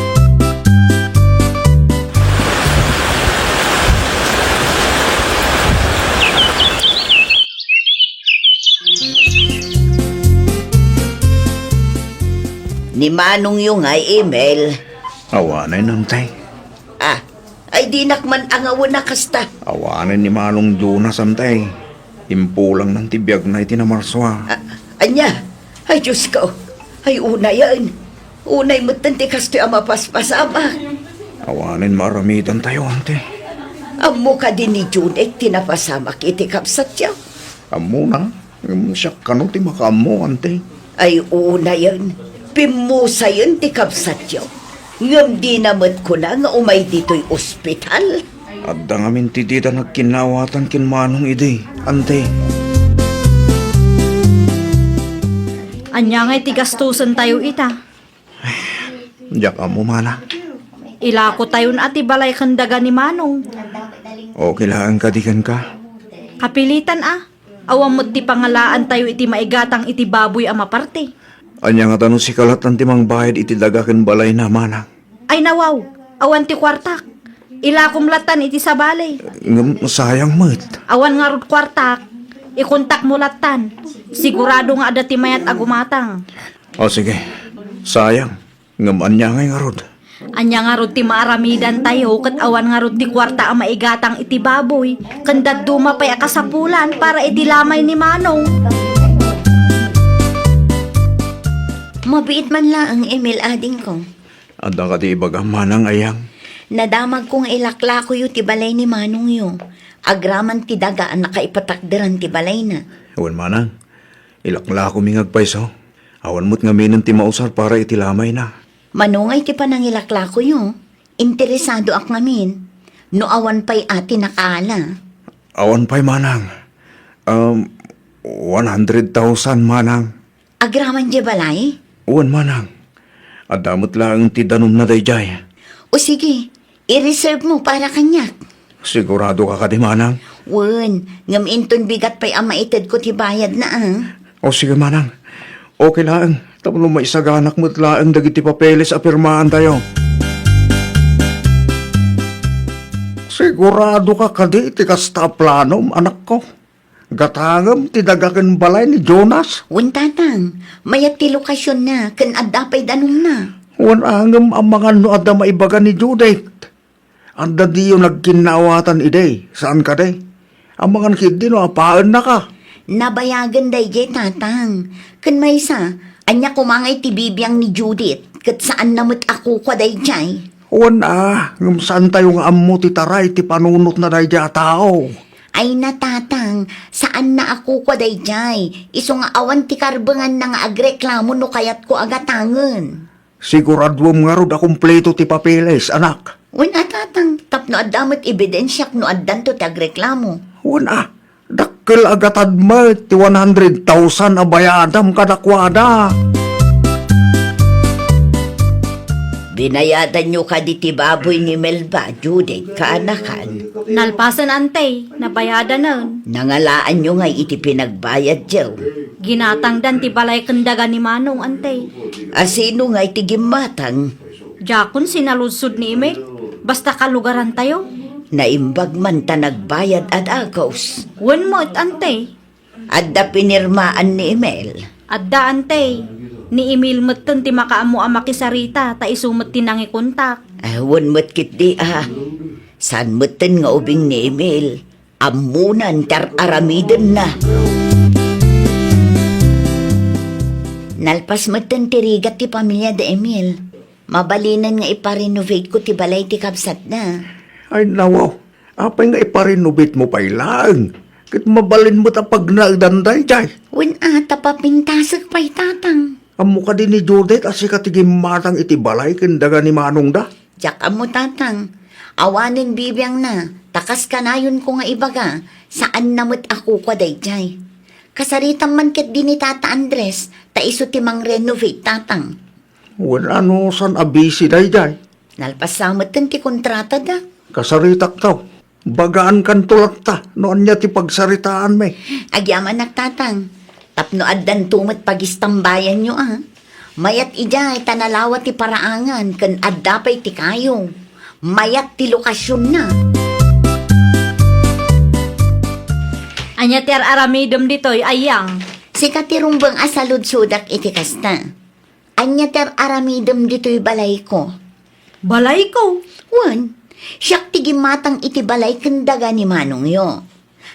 Ni manongyo ngay, Emil? Awanen, Anti. Ah, ay dinak man angawen a kasta. Awanen ni Manong Jonas, Anti. Impulangnan ti biagna iti Namarsua. Ah, ania? Ay, Diosko. Ay, unayen. Unay metten ti kastoy a mapaspasamak. Awanen maaramidantayo, Anti. Ammo kadi ni Junek ti napasamak iti kabsatyo? Ammona, ngem siak kano ti makaammo, Anti. Ay, unayen, pimmusayen ti kabsatyo. Ngem dina met kuna nga umay ditoy ospital. Adda ngamin ti dida nagkinnawatan ken Manong idi, Anti. Ania ngay ti gastusentayo ita? Diak ammo, Manang. Ilakotayon a ti balay ken daga ni Manong. Okay laeng kadi kenka? Kapilitan a. Awan met ti pangalaantayo iti maigatang iti baboy a maparti. Ania ngata no sika lattan ti mangbayad iti daga ken balayna, Manang? Ay nawaw, awan ti kuartak. Ilakom lattan iti sabali. Ngem sayang met. Awan ngarud kuartak. Ikontakmo lattan. Sigurado nga adda ti mayat a gumatang. O sige, sayang. Ngem ania ngay ngarud? Ania ngarud ti maaramidantayo ket awan ngarud ti kuarta a maigatang iti baboy, ken dadduma pay a kasapulan para iti lamay ni Manong? Mabiit man laeng, Emil, adingko. Adda kadi ibagam, Manang Ayang? Nadamagko nga ilaklakoyo ti balay ni manongyo, agraman ti daga a nakaipatakderan ti balayna. Wen, Manang, ilaklakomi nga agpayso. Awan met ngaminen ti mausar para iti lamayna. Mano nga iti panangilaklakoyo? Interesadoak ngamin. No awan pay a ti nakaala. Awan pay, Manang. Um, one hundred thousand, Manang. Agraman diay balay? Wen, Manang. Adda met laeng ti danumna daydiay. O sige, i-reserve mo para kaniak. Sigurado ka kadi, Manang? Wen, ngem inton bigat pay a maitedko ti bayadna, a. O sige, Manang. Okay laeng, tapno maisaganak met laeng dagiti papeles a pirmaantayo. Sigurado ka kadi iti kasta a planom, anakko? Gatangem ti daga ken balay ni Jonas? Wen, Tatang. Mayat ti lokasionna ken adda pay danumna. Wen, ngem amangan no adda maibaga ni Judith. Adda diyo nagkinnaawatan idi, saan kadi? Amangan ketdi no apaennaka. Nabayagen daydiay, Tatang. Ken maysa, ania koma ngay ti bibiang ni Judith, ket saanna met a kukua daydiay? Wen a, ngem saantayo nga ammo ti taray ti panunotna daydiay a tao. Ay na, Tatang, saanna a kukua daydiay. Isu nga awan ti karbenganna nga agreklamo no kayatko a gatangen. Siguraduem ngarud a kumpleto ti papeles, anak. Wen a, Tatang, tapno adda met ebidensiak no addanto ti agreklamo. Wen a, dakkel a gatad met ti one hundred thousand a bayadam kadakuada. Binayadanyo kadi ti baboy ni Melba, Judith, kaanakan? Nalpasen, Ante, nabayadanen. Nangalaanyo ngay iti pinagbayadyo? Ginatangdan ti balay ken daga ni Manong, Ante. A, sino ngay ti gimmatang? Diakon sinaludsod ni Emil. Basta kalugarantayo. Naimbag man ta nagbayad a dagus. Wen met, Ante. Adda pinirmaan ni Emil? Adda, Ante. Ni Emil metten ti makaammo a makisarita, ta isu met ti nangikontak. A, wen met ketdi a. Saan metten nga ubing ni Emil? Ammonan ti ar-aramidenna. Nalpas metten ti rigat ti pamilya da Emil. Mabalinen nga iparenovateko ti balay ti kabsatna. Ay, nawaw. Apay nga iparenovatemo pay laeng? Ket mabalin met a pagnaedan daydiay. Wen a, ta papintasek pay, Tatang. Ammo kadi ni Judith a sika ti gimmatang iti balay ken daga ni manongda? Diak ammo, Tatang. Awanen bibiangna, ta kas kanayonko nga ibaga, saanna met a kukua daydiay. Kasaritam man ketdi ni Tata Andres, ta isu ti mangrenovate, Tatang. Wen a, no saan a busy daydiay? Nalpas sa metten ti kontratada. Kasaritakto. Bagaankanto latta no ania ti pagsaritaanmi. Agyamanak, Tatang. Tapno addanto met pagistambayanyo a. Mayat idiay ta nalawa ti paraangan ken adda pay ti kayo. Mayat ti lokasionna. Ania ti ar-aramidem ditoy, Ayang? Sika ti rumbeng a saludsodak iti kasta. Ania ti ar-aramidem ditoy balayko? Balayko? Wen, siak ti gimmatang iti balay ken daga ni manongyo.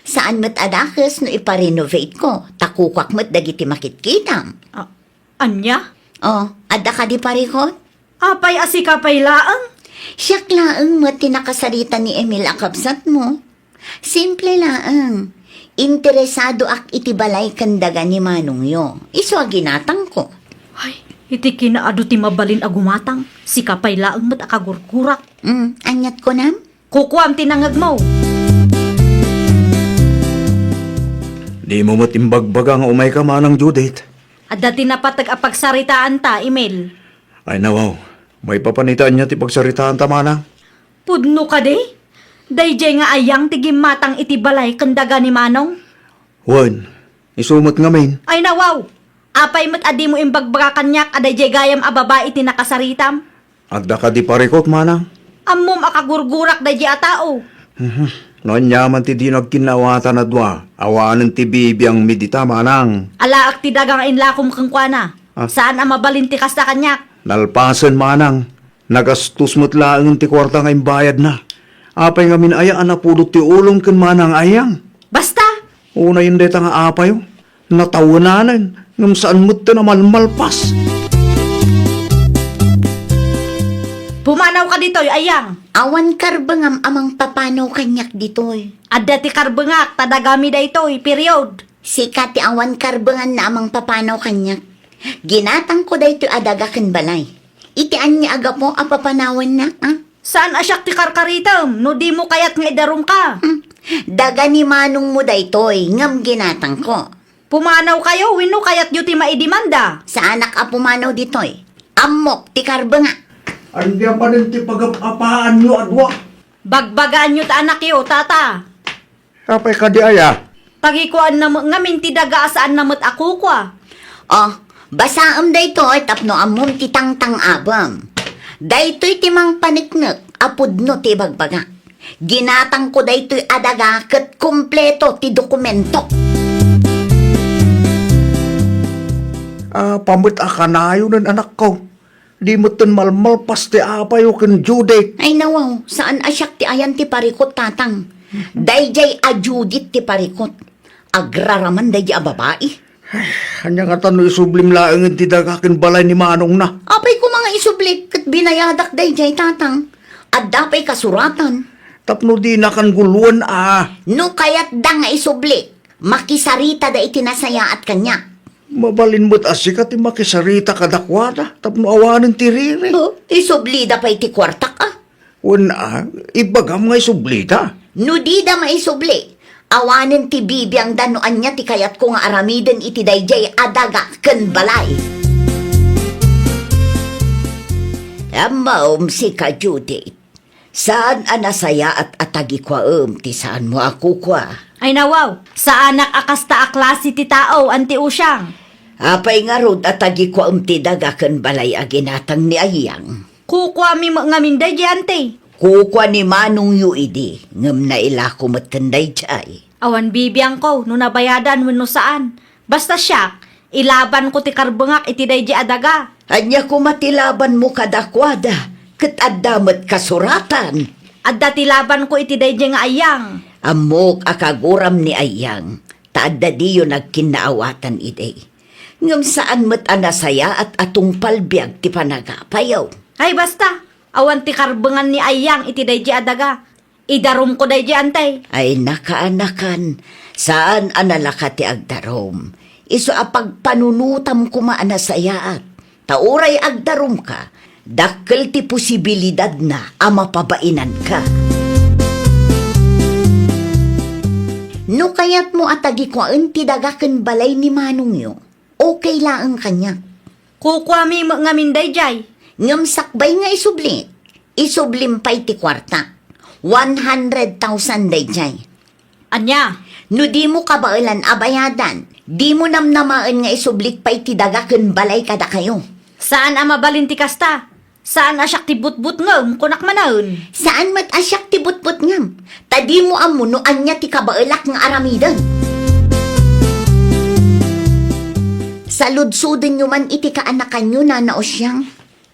Saan met a dakes no iparenovateko, ta kukuak met dagiti makitkitam. A-, ania? O, adda kadi parikot? Apay a sika pay laeng? Siak laeng met ti nakasarita ni Emil a kabsatmo. Simple laeng. Interesadoak iti balay ken daga ni manongyo. Isu a ginatangko. Ay, iti kinaadu ti mabalin a gumatang, sika pay laeng met a kagurgurak. Mm, aniat kunam? Kukuam ti nangegmo. Dimo met imbagbaga nga umayka, Manang Judith. Adda ti napateg a pagsaritaanta, Emil. Ay, nawaw. Maipapan ita ania ti pagsaritaanta, Manang? Pudno kadi? Daydiay nga Ayang ti gimmatang iti balay ken daga ni Manong? Wen, isu met ngamin. Ay, nawaw! Apay met a dimo imbagbaga kaniak a daydiay gayam a babai ti nakasaritam? Adda kadi parikot, Manang? Ammom a kagurgurak daydiay a tao. Mhm. No ania man ti dino agkinnaawatan a dua, awanen ti bibiangmi dita, Manang. Alaak ti daga nga inlakom kenkuana. Ah. Saan a mabalin ti kasta kaniak. Nalpasen, Manang. Nagastos met laeng ti kuarta nga imbayadna. Apay ngamin aya a napudot ti ulom ken Manang Ayang? Basta! Unayen dayta nga apayo. Natawenanen, ngem saan metten a malmalpas. Pumanawka ditoy, Ayang. Awan karbengam a mangpapanaw kaniak ditoy. Adda ti karbengak, ta dagami daytoy, period. Sika ti awan karbenganna a mangpapanaw kaniak. Ginatangko daytoy a daga ken balay. Iti ania a gapu a papanawannak, a? Saan a siak ti karkaritem no dimo kayat nga idarumka? Hmm. Daga ni manongmo daytoy, ngem ginatangko. Pumanawkayo wenno kayatyo ti maidemanda? Saanak a pumanaw ditoy. Ammok ti karbengak. Ania manen ti pagap-apaanyo a dua? Bagbagaanyo ta anakyo, tata. Apay kadi aya? Tagikuaenna met ngamin ti daga a saanna met a kukua. Oh, basaem daytoy tapno ammom ti tangtang-abem. Daytoy ti mangpaneknek a pudno ti ibagbaga. Ginatangko daytoy a daga ket kompleto ti dokumento. Apay met a kanayonen, anakko? Di metten malmalpas ti apayo ken Judith. Ay, nawaw, saan a siak ti ayan ti parikut, tatang. Daydiay a Judith ti parikut. Agraraman daydiay a babai. Ay, ania ngata no isublim laengen ti daga ken balay ni manongna? Apay koma nga isublik ket binayadak daydiay, tatang. Adda pay kasuratan. Tapno dinakan guluan a. No kayatda nga isublik, makisaritada iti nasayaat kaniak. Mabalin met a sika ti makisarita kadakuada tapno awanen ti riri. Oh, isublida pay ti kuartak, a? Wen a, ibagam nga isublida. No dida maisubli, awanen ti bibiangda no ania ti kayatko nga aramiden iti daydiay a daga ken balay. Ammaom, sika, Judith. Saan a nasayaat a tagikuaem ti saanmo a kukua. Ay, nawaw, saanak a kasta a klase ti tao, Anti Usiang. Apay ngarud a tagikuaem ti daga ken balay a ginatang ni Ayang? Kukuami met ngamin daydiay, Anti. Kukua ni manongyo idi, ngem nailako metten daydiay. Awan bibiangko no nabayadan wenno saan. Basta siak, ilabanko ti karbengak iti daydiay a daga. Ania koma ti labanmo kadakuada, ket adda met kasuratan? Adda ti labanko iti daydiay nga Ayang. Ammok a kaguram ni Ayang, ta adda diyo nagkinnaawatan idi. Ngem saan met a nasayaat a tungpal biag ti panagapayo. Ay, basta, awan ti karbengan ni Ayang iti daydiay a daga. Idarumko daydiay, Anti. Ay, nakaanakan, saan a nalaka ti agdarum. Isu a pagpanunotam koma a nasayaat. Ta uray agdarumka, dakkel ti posibilidadna a mapabainanka. No kayatmo a tagikuaen ti daga ken balay ni manongyo, okay laeng kaniak. Kukuami met ngamin daydiay. Ngem sakbay nga isublik, isublim pay ti kuarta. One hundred thousand daydiay. Ania? No dimo kabaelan a bayadan, dimo namnamaen nga isublik pay ti daga ken balay kadakayo. Saan a mabalin ti kasta. Saan a siak ti butbutngem, kunak manen. Saan met a siak ti butbutngem, ta dimo ammo no ania ti kabaelak nga aramiden. Saludsodenyo man iti kaanakanyo, Nana Usiang.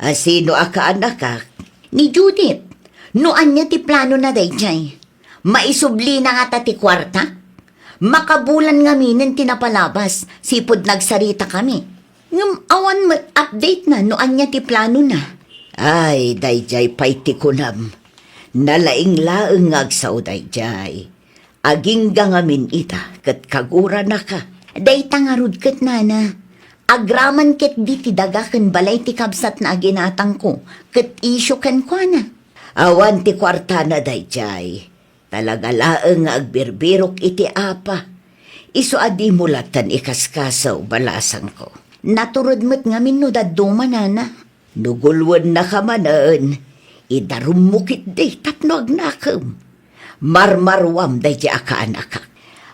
A sino a kaanakak? Ni Judith. No ania ti planona daydiay? Maisublina ngata ti kuarta? Makabulan ngaminen ti napalabas, sipud nagsaritakami. Ngem awan met update na no ania ti planona. Ay, daydiay pay ti kunam. Nalaing laeng nga agsao daydiay. Agingga ngamin ita ket kaguranaka. Dayta ngarud ket, nana. Agraman ketdi ti daga ken balay ti kabsatna a ginatangko ket isyu kenkuana. Awan ti kuartana daydiay. Talaga laeng nga agbirbirok iti apa. Isu a dimo lattan ikaskaso, balasangko. Natured met ngamin no dadduma, nana. No gulwennaka manen, idarummo ketdi tapno agnakem. Marmaruam daydiay a kaanakak.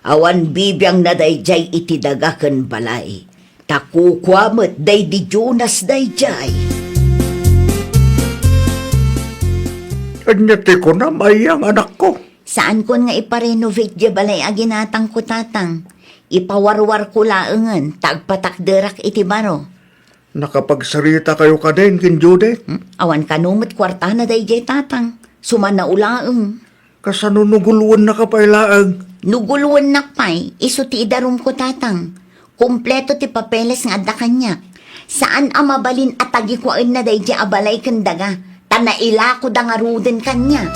Awan bibiangna daydiay iti daga ken balay. Ta kukua met daydi Jonas daydiay. Ania ti kunam, Ayang, anakko? Saankon nga iparenovate diay balay a ginatangko, tatang. Ipawarwarko laengen ta agpatakderak iti baro. Nakapagsaritakayo kadin ken Judith? Hmm? Awan kano met kuartana daydiay, tatang. Sumannao laeng. Kasano no gulwennaka pay laeng? No gulwennak pay, isu ti idarumko, tatang. Kompleto ti papeles nga adda kaniak. Saan a mabalin a tagikuaenna daydiay a balay ken daga. Ta nailakoda ngaruden kaniak.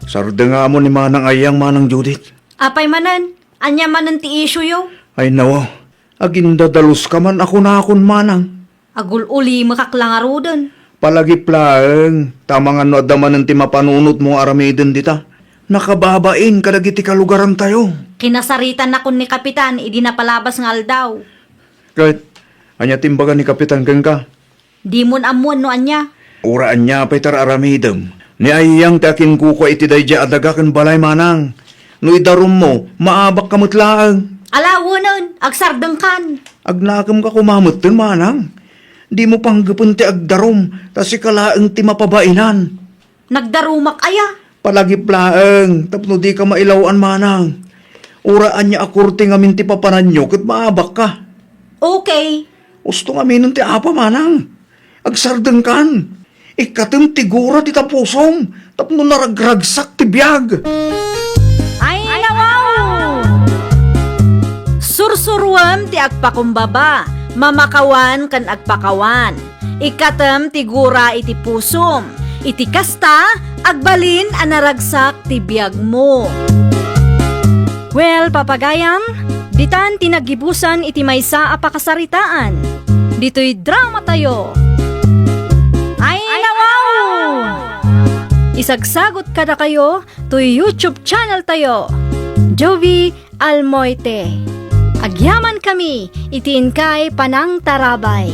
Sardengam ni Manang Ayang, Manang Judith. Apay manen? Ania manen ti issue yo? Ay, nawa. Agindadaluska man a kunakon, Manang. Agul-ulimekak la ngaruden. Palagip laeng, ta amangan no adda manen ti mapanunotmo nga aramiden dita. Nakababain kadagiti kalugarantayo. Kinasaritanakon ni Kapitan idi napalabas nga aldaw. Ket, ania ti imbaga ni Kapitan kenka? Dimon ammoen no ania. Uray ania pay ti ar-aramidem. Ni Ayang ti akinkukua iti daydiay a daga ken balay, Manang. No idarummo, maabakka met laeng. Ala, wenen, agsardengkan. Agnakemka koma metten, Manang. Dimo panggepen ti agdarum, ta sika laeng ti mapabainan. Nagdarumak aya? Palagip laeng, tapno dika mailaw-an, Manang. Uray ania a korte ngamin ti papananyo ket maabakka. Okay. Usto ngaminen ti apa, Manang. Agsardengkan. Ikkatem ti gura dita pusom tapno naragragsak ti biag. Ay, nawaw! Sursuruem ti agpakumbaba, mamakawan ken agpakawan. Ikkatem ti gura iti pusom. Iti kasta, agbalin a naragsak ti biagmo. Well, papagayam, ditan ti naggibusan iti maysa a pakasaritaan. Ditoy dramatayo. Ay, nawaw! Isagsagut kadakayo toy YouTube channel tayo, Jovi Almoite. Agyaman kami iti inkay panangtarabay.